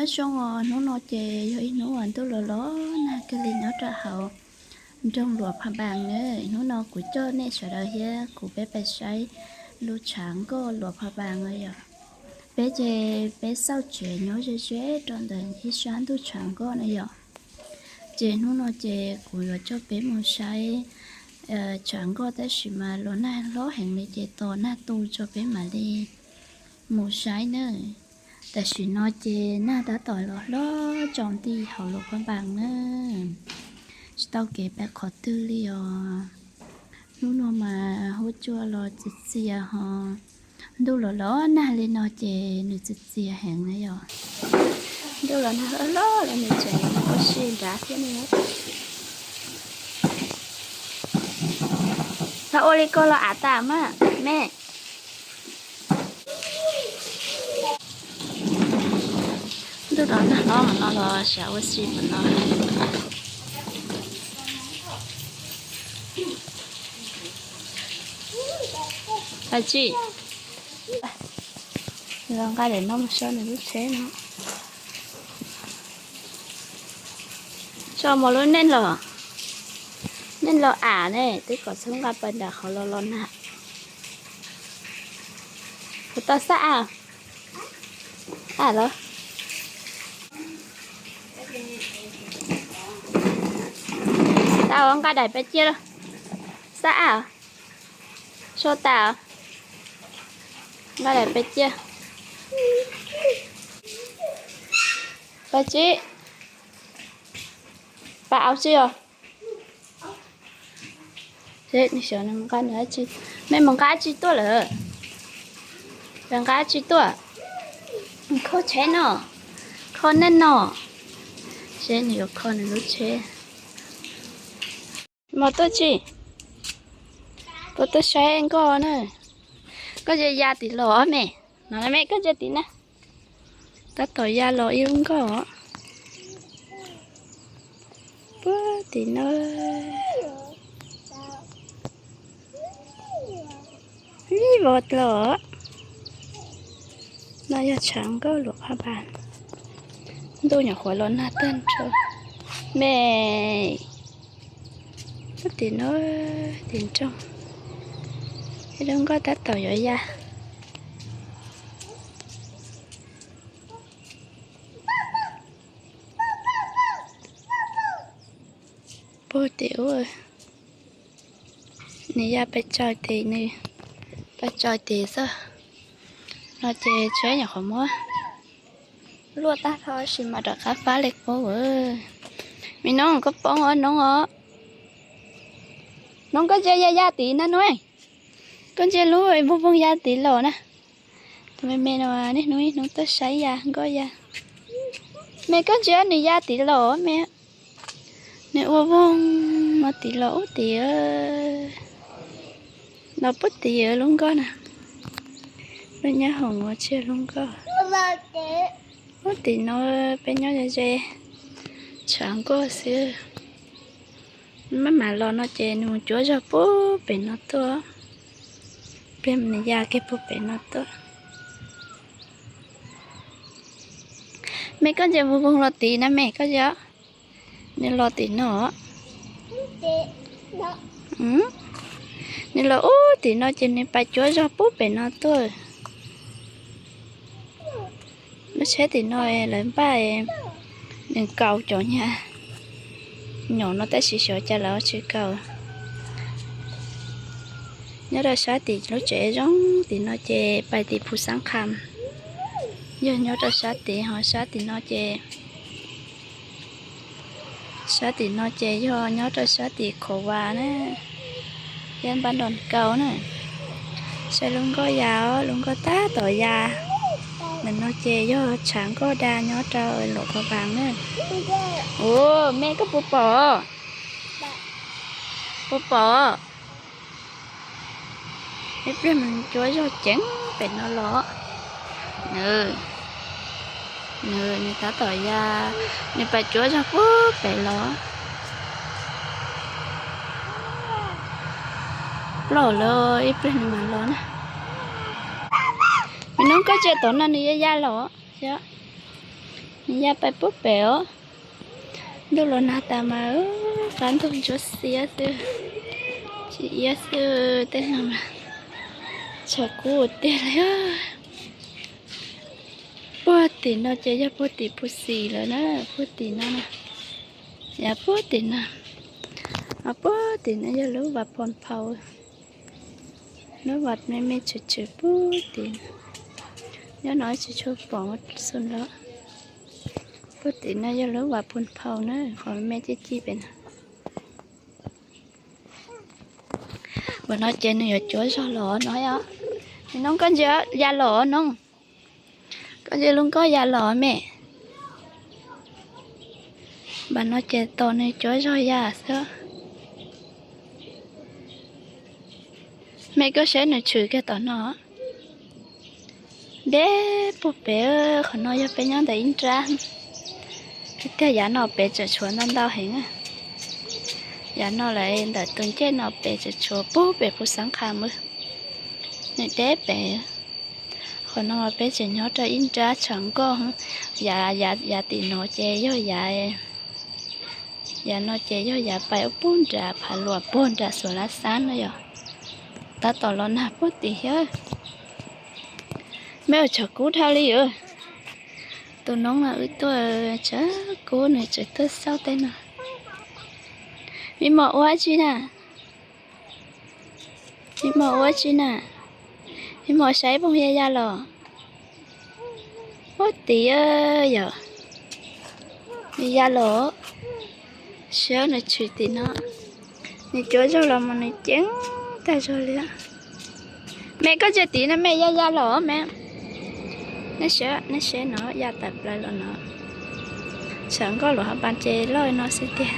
Zoo os, hnub no ces yog ib hnub uas ntuj los los nag kiag li nyob rau hauv nroog Luam Phaj Npas na. Hnub no kuv coj nej sawv daws thiab kuv peb pais saib lub tshav nkoj Luam Phaj Npas no yom. Peb ces peb xauj tsev nyob ze ze rau ntawm ib sab ntug tshav nkoj na yom. Ces hnub no ces kuv yuav coj peb mus saib tshav nkoj tab sis mas los nag hlob heev li ces tos nag tu tso peb mam li mus saib na. Tam sim no ces nag tab tom los hlob tsaus nti hauv Luam Phaj Npas na. Tsis tau kev pais qhov twg li os. Hnub no mas huab cua los txias txias ho ntuj los los nag li no ces nws txias txias heev na yom. Ntuj los nag hlob hlob los nws tseem ua si nrad thiab ne. Los ua li ko los av tas mas me. Ntuj los nag hlob mas no los xyav ua si mas no. Tsis, los nqa daim no mus so nws lub tsheb no. So mas lub nej los, nej los av ne twb kom txhob nqa pais nram qhov los los nag. Kuv tau xab av, av los. Tau nqa daim pais cia, xab av, so tas, nqa daim pais cia. Pais tsis, pais av tsis os. Nws xyov nws mus nqa nws dab tsi. Mej mus nqa dab tsi tuaj lawm? Nqa dab tsi tuaj? Kho tsheb no, kho nej no. Seb nws yuav kho nws lub tsheb. Mos tuaj tsis? Puas tuaj saib nkoj na? Koj tsis ya tim los me? No me koj tsis tim na. Tab tom ya los ib lub nkoj. Puag tim no. Ib vos los. No yog tshav nkoj Luam Phaj Npas. Ntuj nyuam qhuav los nag tag nrho. Me, puag tim no, tim nroog. Ib lub nkoj tab tom yuav ya. Puag tim ub, nws ya pes tsawg tim, nws pes tsawg tim xwb. No ces tsheb nyuam qhuav muab luaj tag nrho sis mas rov qab fab li qub. Me noob koj poob os noob os. Noob koj ntsia ya ya tid na noob. Koj ntsia lub voog voog ya tid los na. Tus me me no niaj hnub niaj hnub tuaj saib ya nkoj ya. Me koj ntsia nws ya tid los me. Nws ua voog no tid los ub tid. Los puag tid lub nkoj na. Lub nyab hoom ua tsis lub nkoj. Ub tim no peb nyob ze ze tshav nkoj xwb. Maj mam los no ces nws mus cuab zog puag pem no tuaj. Pliag nws ya kiag puag pem no tuaj. Me koj ntsia voog voog los tid na me koj ntsia. Nws los tim no. Nws los ub tim no ces nws pais cuab zog puag pem no tuaj. Lub tsheb tim no lawv npaj nws kaus cov nyuam no tab sis xyov cas lawv tsis kaus. Nyob rau sab tim lub tsev zoo tim no ces pais tim Phu Xaab Kham. Yog nyob rau sab tid ho sab tim no ces, sab tim no ces yog nyob rau sab tim Khov Vas na, thiab npab nrog kaus na. Saib lub nkoj ya os, lub nkoj tab tom ya. Ntawm no ces yog tshav nkoj da nyob rau Luam Phaj Npas na. Ua me koj puas pom? Puas pom? Ib pliag mas cuab zog ceev pem no los. Nws, nws tab tom ya, nws pais cuab zog puag pem los. Ploj lawm ib pliag nws mam los na. Me noob koj ntsia tom no nws ya ya los. Ya pais puag pem os. Ntuj los nag tas mas qab ntug ntsuab xiab xwb, tsis iab xwb. Tej no mas tshav kub tiag li. Puag tim no ces yog puag tim Phu Xis lawm na, puag tim no, yav puag tim no. Puag tim no yog lub Vas Phoos Phau, lub vas me me tshwm tshwm puag tim no. Nyob no tsis tshua pom xu los. Puag tim no yog lub Vas Phoos Phau na, qhov me ci ci pem no. Ua no ces nws yuav cuab zog los no. Nws Noog, koj ntsia ya los Noog, koj ntsia lub nkoj ya los me. Npam no ces tos nws cuab zog ya xwb. Me koj saib nws tshwm kiag tom no. Deb puag pem, qhov no yog peb nyob ntawm ib nrab. Tiag tiag yav no pem tseem tshuav ntau ntau heev. Yav no lawm ntawm tus ncej no pem tseem tshuav puag pem Phu Xeev Qha mus. Nws deb pem. Qhov no peb tseem nyob rau ib nrab tshav nkoj. Yav, yav tim no ces yog yav, yav no ces yog yav pais ua puag nram Phav Luas puag nram Xuas Lab Xab no yog. Tab tom los nag puag tim thiab. Me ua tshav kub dhau li os. Tus noob no wb tuaj tshav kub nws tseem tuaj xauj tej no. Me mos ua tsi na? Me mos ua tsi na? Me mos saib poog ya ya los. Puag tim yom. Nws ya los. Saib nws tshwm tim no. Nws cuab zog los mas nws ceev tag zog li. Me koj ntsia tim no me ya ya los me. Nej saib, nej saib no ya tawm plaws los no. Tshav nkoj los hauv pas ces loj no xwb tiag.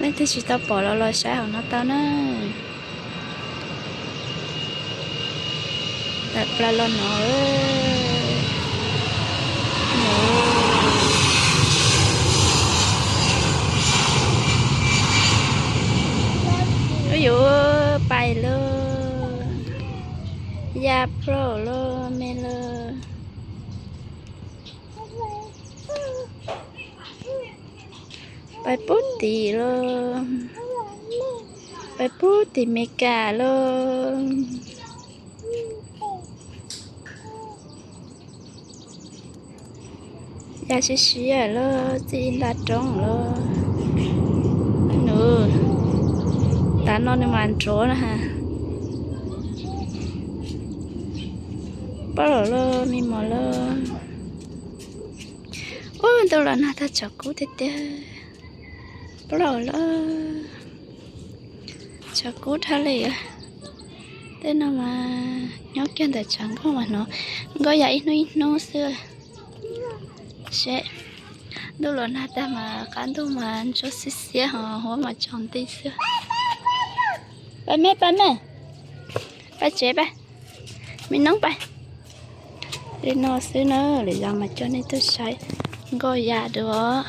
Leej twg tsis tau pom los los saib hauv no tau na. Tawm plaws los no. Yuav pais lawm. Ya plaws lawm me lawm. Pais puag tim lawm. Pais puag tim Mes Kas lawm. Ya siab siab lawm, txij nta roob lawm. Nws, tav no nws mas nrov na ha. Plaub los lawm me mos lawm. Ub, ntuj los nag tag tshav kub tiag tiag. Plaub los lawm. Tshav kub dhau li. Tej no mas nyob kiag ntawm tshav nkoj mas hnov nkoj ya ib hnub ib hnub xwb. Seb, ntuj los nag tag mas qab ntuj mas ntsuab xiab xiab ho huab mas tsaus nti xwb. Pab me, pab me, pab tsev pab, me noob pab. Li no xwb na, lwm zaus mas coj nej tuaj saib nkoj ya dua.